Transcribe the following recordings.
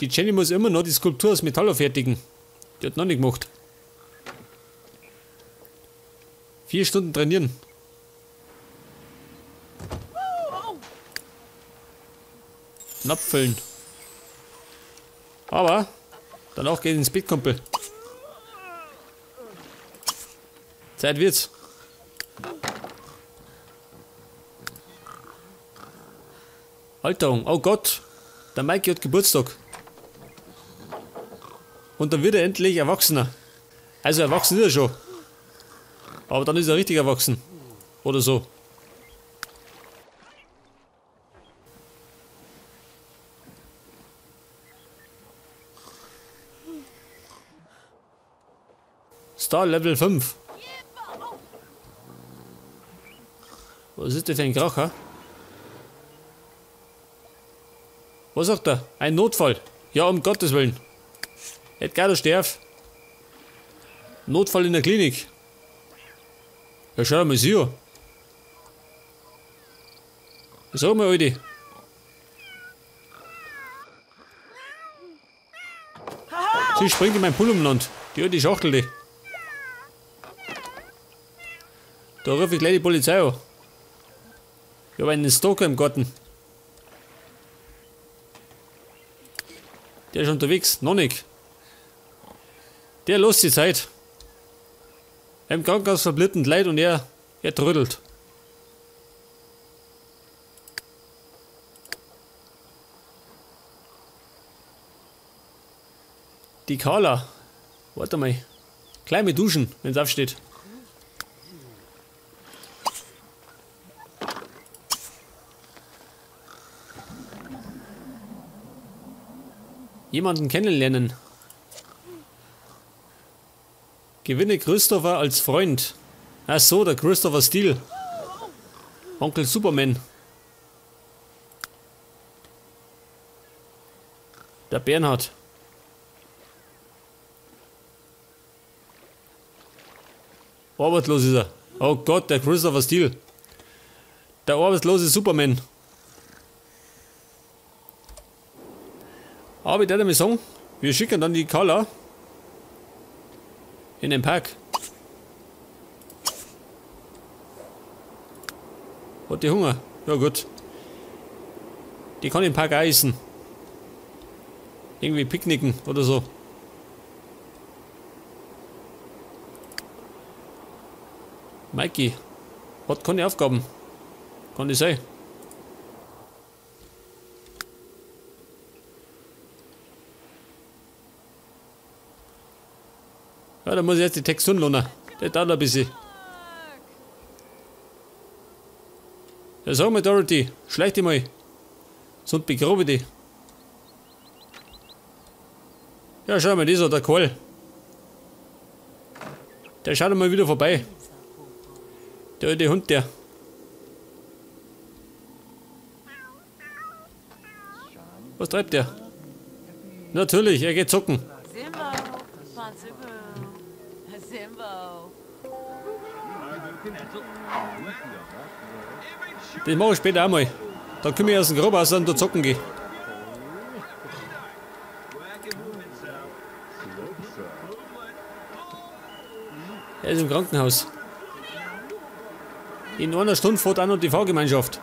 Die Jenny muss immer noch die Skulptur aus Metall fertigen. Die hat noch nicht gemacht. 4 Stunden trainieren. Napfeln. Aber danach geht ins Bett, Kumpel. Zeit wird's. Alterung, oh Gott, der Mikey hat Geburtstag. Und dann wird er endlich Erwachsener. Also erwachsen ist er schon. Aber dann ist er richtig erwachsen. Oder so. Star Level 5. Was ist das für ein Kracher? Was sagt er? Ein Notfall. Ja, um Gottes Willen. Edgardo Sterf. Notfall in der Klinik. Ja, schau mal, sie. Sag mal, Alter. Sie springt in meinen Pool umeinander. Die alte Schachtel, die. Da rufe ich gleich die Polizei an. Ich habe einen Stalker im Garten. Der ist unterwegs, noch nicht. Der lässt die Zeit. Im Krankenhaus verblitten Leid und er trödelt. Die Carla. Warte mal. Gleich mit duschen, wenn's aufsteht. Jemanden kennenlernen. Gewinne Christopher als Freund. Ach so, der Christopher Steele. Onkel Superman. Der Bernhard. Arbeitslos ist er. Oh Gott, der Christopher Steele. Der arbeitslose Superman. Aber ich werde mir sagen, wir schicken dann die Carla in den Park. Hat die Hunger? Ja gut. Die kann im Park auch essen. Irgendwie picknicken oder so. Mikey hat keine Aufgaben. Kann das sein? Ja, da muss ich jetzt die Texturen lohnen. Der dauert ein bisschen. Ja, sag mal, Dorothy, schleich dich mal. Sonst begrabe ich dich. Ja, schau mal, das ist der Karl. Der schaut mal wieder vorbei. Der alte Hund, der. Was treibt der? Natürlich, er geht zocken. Das mache ich später auch mal. Dann komme ich aus dem Grab raus und da zocken gehen. Er ist im Krankenhaus. In einer Stunde fährt auch noch die Fahrgemeinschaft.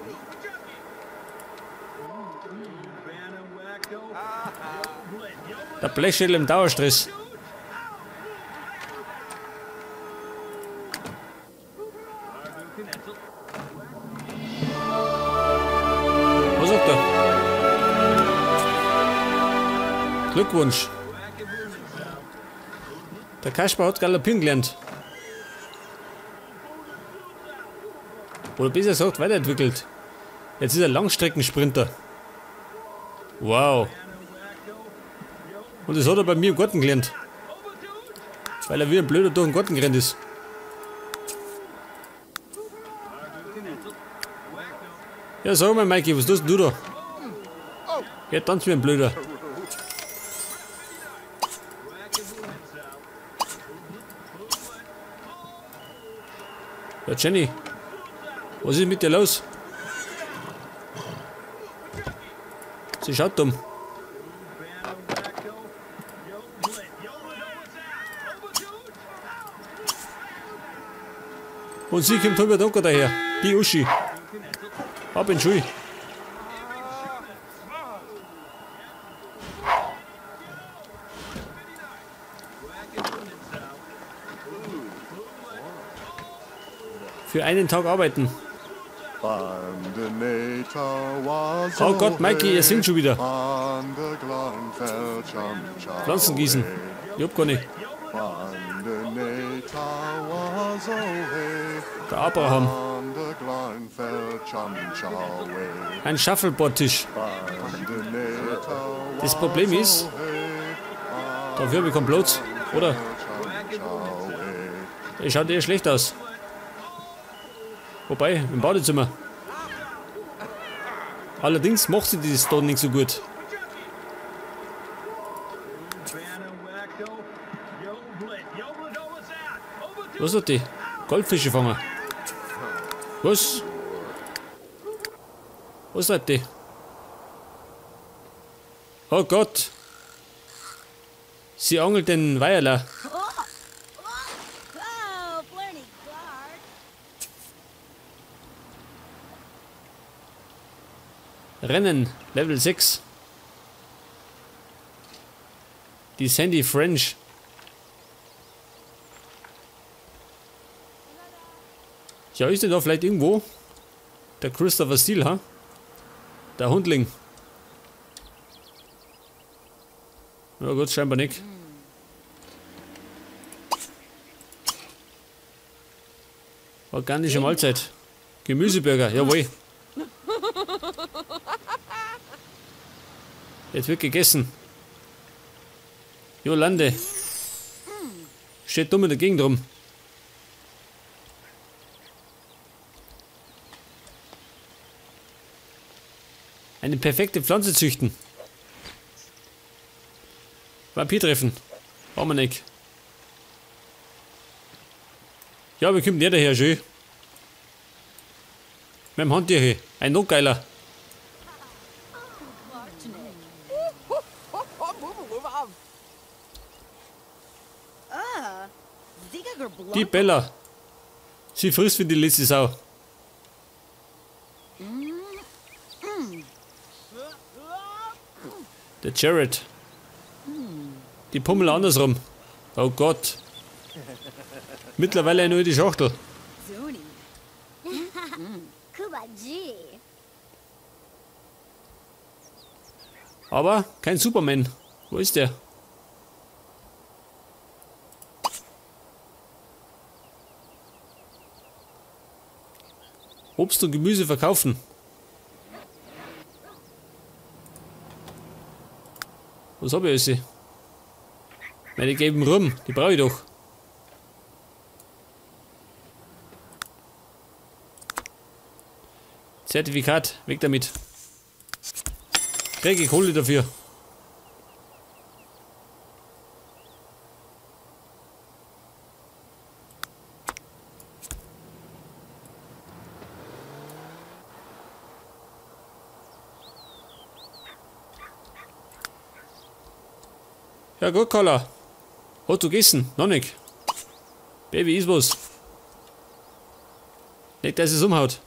Der Blechschädel im Dauerstress. Was sagt er? Glückwunsch. Der Kasper hat galoppieren gelernt. Oder besser gesagt, weiterentwickelt. Jetzt ist er Langstreckensprinter. Wow. Und das hat er bei mir im Garten gelernt. Weil er wie ein Blöder durch den Garten gerannt ist. Ja, sag mal, Mikey, was tust denn du da? Ja, tanzt wie ein Blöder. Ja, Jenny. Was ist mit dir los? Sie schaut dumm. Und sie kommt drüber Donker daher. Die Uschi. Ab in Schule. Für einen Tag arbeiten. Oh Gott, Mikey, ihr singt schon wieder. Pflanzen gießen. Ich hab gar nicht. Der Abraham. Ein Shuffleboard-Tisch. Das Problem ist, dafür habe ich keinen Platz, oder? Der schaut eher schlecht aus. Wobei, im Badezimmer. Allerdings macht sie dieses da nicht so gut. Was hat die? Goldfische fangen. Was? Was hat die? Oh Gott! Sie angelt den Weiherler. Rennen, Level 6. Die Sandy French. Ja, ist denn da vielleicht irgendwo der Christopher Steele, ha? Der Hundling. Na gut, scheinbar nicht. Organische Mahlzeit. Gemüseburger, jawohl. Jetzt wird gegessen. Jolande. Steht dumm in der Gegend rum. Eine perfekte Pflanze züchten. Vampir treffen. Brauchen wir nicht. Ja, wir kommen näher daher, schön. Mit dem Handtier hier. Ein Notgeiler. Die Bella. Sie frisst wie die letzte Sau. Der Jared. Die Pummel andersrum. Oh Gott. Mittlerweile nur die Schachtel. Aber kein Superman. Wo ist der? Obst und Gemüse verkaufen. Was habe ich alles? Meine gelben Rum, die brauche ich doch. Zertifikat, weg damit. Kriege ich Kohle dafür. Ja gut, Carla. Hast du gegessen? Noch nicht. Baby, ist was. Nicht, dass es umhaut.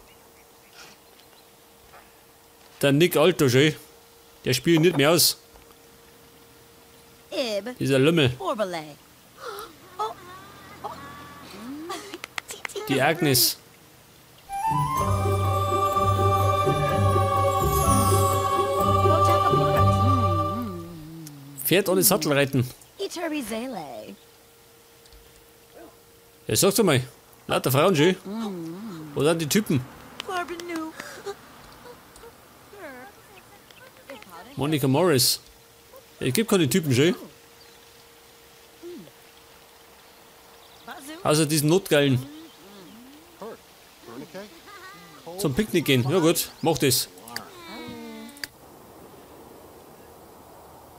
Der Nick Alto, schön. Der spielt nicht mehr aus. Dieser Lümmel. Die Agnes. Pferd ohne Sattel reiten. Ja, sag's doch mal. Lauter Frauen schön. Wo sind die Typen? Monica Morris. Es gibt keine Typen, schön. Außer diesen Notgeilen. Zum Picknick gehen. Ja gut, mach das.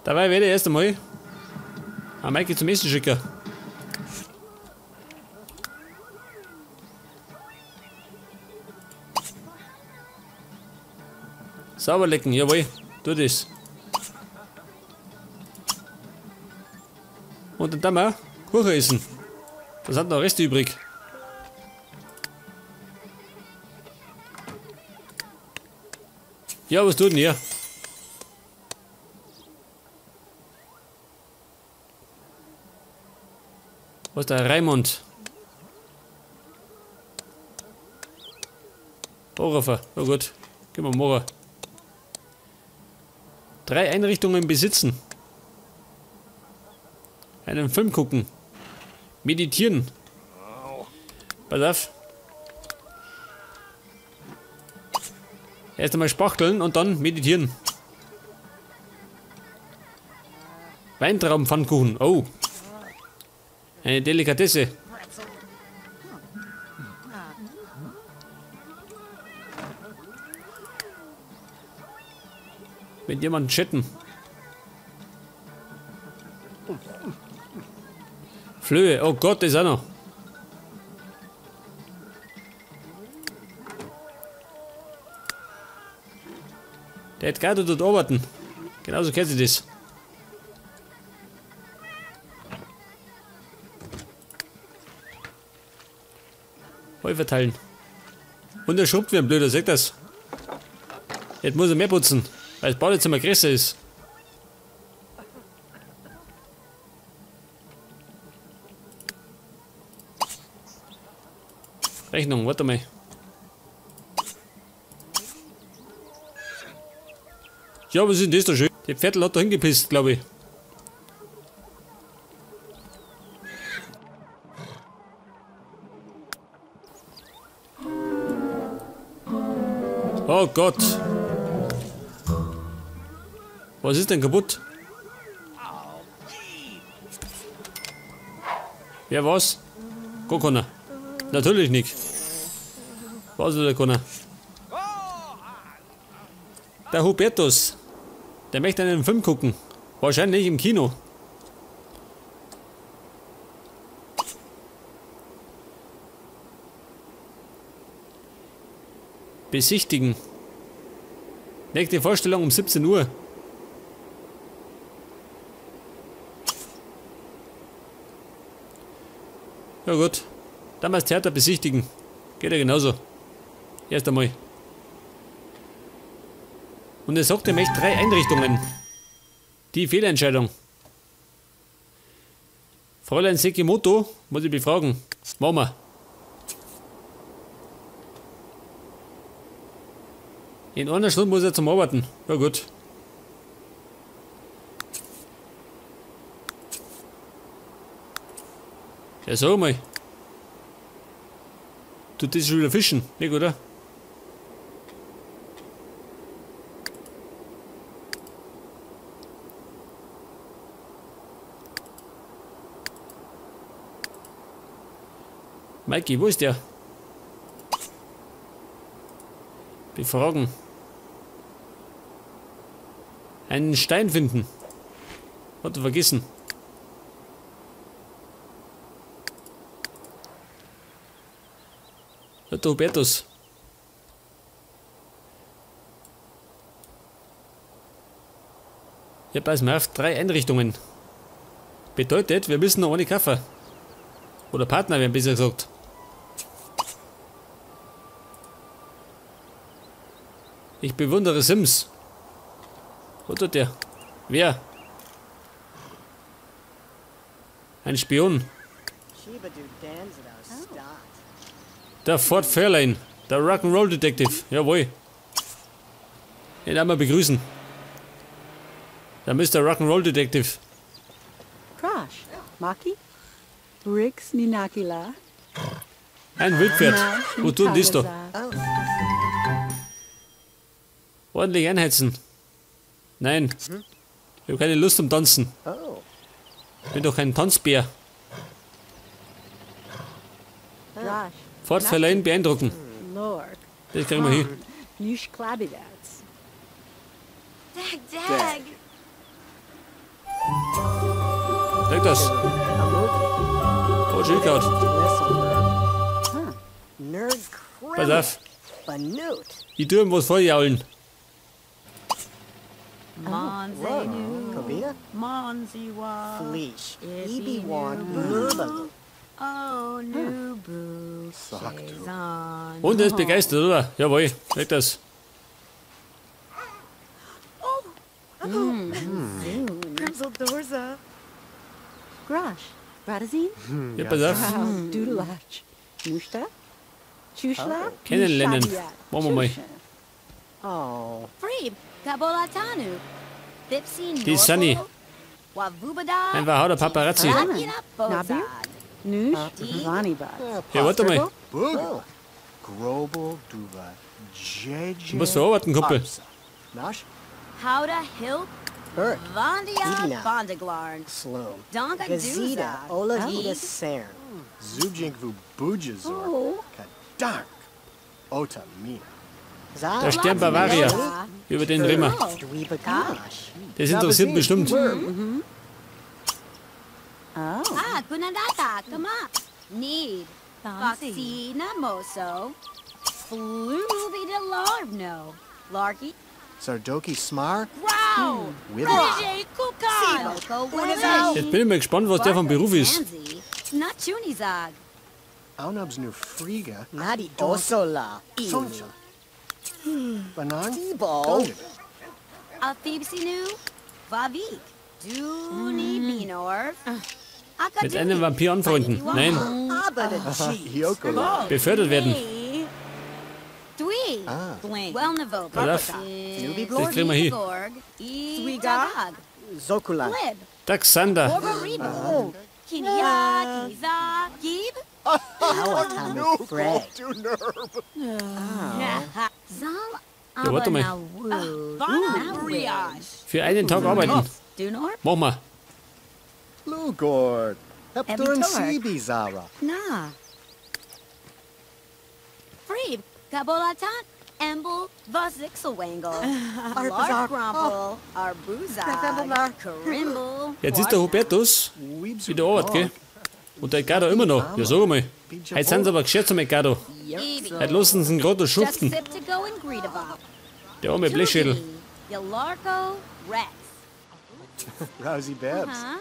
Dabei werde ich erst einmal einen Mikey zum Essen schicken. Sauber lecken, jawohl, tu das. Und dann wir Kuchen essen. Da sind noch Reste übrig. Ja, was tut denn hier? Was ist der Raimund? Anrufen. Oh gut. Gehen wir morgen. 3 Einrichtungen besitzen. Einen Film gucken. Meditieren. Pass auf. Erst einmal spachteln und dann meditieren. Weintraubenpfannkuchen. Oh. Eine Delikatesse. Mit jemandem chatten. Flöhe. Oh Gott, das ist auch noch. Der Edgardo tut arbeiten. Genauso kennt sie das. Heu verteilen. Und er schrubbt wie ein Blöder, sagt das. Jetzt muss er mehr putzen, weil das Badezimmer größer ist. Rechnung, warte mal. Ja, was ist denn das da schön? Die Pferdl hat da hingepisst, glaube ich. Oh Gott. Was ist denn kaputt? Wer war's? Gar keiner. Natürlich nicht. Was ist der keiner? Der Hubertus. Der möchte einen Film gucken. Wahrscheinlich im Kino. Besichtigen. Nächste Vorstellung um 17 Uhr. Ja gut. Dann mal das Theater besichtigen. Geht ja genauso. Erst einmal. Und er sagt ihm echt 3 Einrichtungen. Die Fehlentscheidung. Fräulein Sekimoto muss ich befragen. Machen wir. In einer Stunde muss er zum Arbeiten. Ja gut. Ja, sag mal. Tut das schon wieder fischen, nicht, oder? Mikey, wo ist der? Befragen. Einen Stein finden. Hat er vergessen. Der Hubertus. Ja, pass mal auf, 3 Einrichtungen. Bedeutet, wir müssen noch eine kaufen. Oder Partner, werden besser gesagt. Ich bewundere Sims. Wo tut der? Wer? Ein Spion. Der Ford Fairlane. Der Rock'n'Roll Detective. Jawohl. Den einmal begrüßen. Der Mr. Rock'n'Roll Detective. Crash. Maki? Briggs Ninakila. Ein Wildpferd. Wo tut denn das da? Ordentlich einheizen. Nein. Ich habe keine Lust zum Tanzen. Ich bin doch kein Tanzbär. Ford Fairlane beeindrucken. Das kriegen wir hin. Sag das. Oh, Schildkraut. Pass auf. Ich tue ihm was vorjaulen. Und er ist begeistert, oder? Jawohl, sag das. Grimsel Dorza. Grosh. Bradazine? Ja, pass auf. Dudelach. Mushta? Chushla? Kennenlernen. Machen wir mal. Oh. Free. Kabolatanu. Bipsi Die Sunny. Wavubada. Einfach hau der Paparazzi. Nabir? Nush? Vanibat. Ja, warte mal. Booga. Grobel Duva. JJ. Du musst verarbeiten, Kumpel. Arpsa. Nash. Howda Hilp. Bert. Vondia Idina. Bondaglarn. Sloan. Donga Gazita. Duza. Olavita Cern. Zubjink Vubujazor. Kadark. Otamina. Der Stern Bavaria. Über den reden wir. Dweebagash. Das interessiert bestimmt. Oh. Ah, Kunandata, come up. Need. Foxina Moso. Fluvi de Larvno. Larky. Sardoki Smar. Grow. Wibby. Protege Kukan. Jetzt bin ich mal gespannt, was der vom Beruf ist. Nachunizag. Aunabs nu Friga. Nadi Osola. Soncha. Banan. Sibo. Donga. Afibsinu. Vavik. Duni Binorf. Mit einem Vampir anfreunden. Nein, Abada Hyokola. befördert werden. Dui. Ah. Wellnavo. Pass auf. Das kriegen wir hin. Swiga. Zokula. Lib. Taxander. Orbaribo. Kinia. Kiza. Gib. Awatamu Fred. Zal. Ja, warte mal. Für einen Tag arbeiten. Dunor. Mach mal. Lugord. Hepturin Evitor. Sibi Zara. Na. Freeb. Kabolatan. Embel. Vazixelwangle. Lark Arbuzag. Karimbel. Jetzt ist der Hubertus Weebs wieder Arbeit, gell? Und der Edgardo immer noch. Ja, sag mal. Heute sind sie aber geschert zum Edgardo. Heute lassen sie ihn gerade noch schuften. Jackseptico and Greedabop. Der arme Blechschädel. Yalarko Rex. Rousey Babs. Huh?